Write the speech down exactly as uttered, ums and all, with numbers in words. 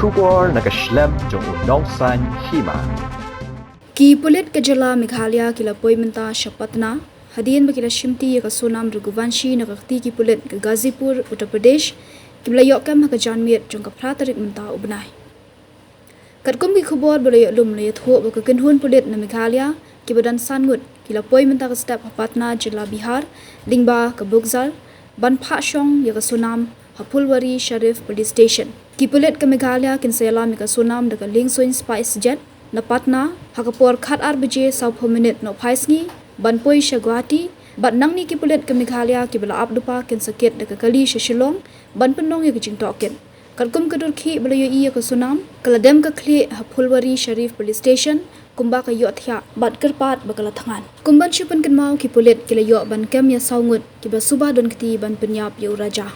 Khubor na ka shlem jong u Nongsaiñ Hima. Ki pulit ka jylla Meghalaya ki la poi mynta sha Patna hadien ba ki la shimti ïa ka Sonam Raghuvanshi na ka kti ki pulit ka Ghazipur, Uttar Pradesh, kiba la ïoh kem ha ka janmiet jong ka phra tarik mynta u bnai. Katkum ki khubor ba la ïoh lum, la ïathuh ba ka kynhun pulit na Meghalaya kiba don san ngut ki la poi mynta ka step ha Patna, jylla Bihar, lyngba ka Buxar, ban phah shong ïa ka Sonam ha Phulwari Sharif Police Station. Ki pulit ka Meghalaya kin sa ïalam ïa ka Sonam da ka liengsuiñ SpiceJet na Patna ha ka por khatar baje sawphew minit nohphaisngi ban poi sha Guwahati, bad nangne ki pulit ka Meghalaya kiba la ap lypa kin sa kit da ka kali sha Shillong ban pynlong ïa ka jingtohkit. Katkum ka dur khih ba la ïohi ïa ka Sonam, ka la dem ka khlieh ha Phulwari Sharif Police Station kumba ka ïohthiah bad kyrpad ba ka la thngan. Kum ban shu pynkynmaw, ki pulit ki la ïoh ban kem ïa saw ngut kiba suba don kti ban pynïap ïa u Raja.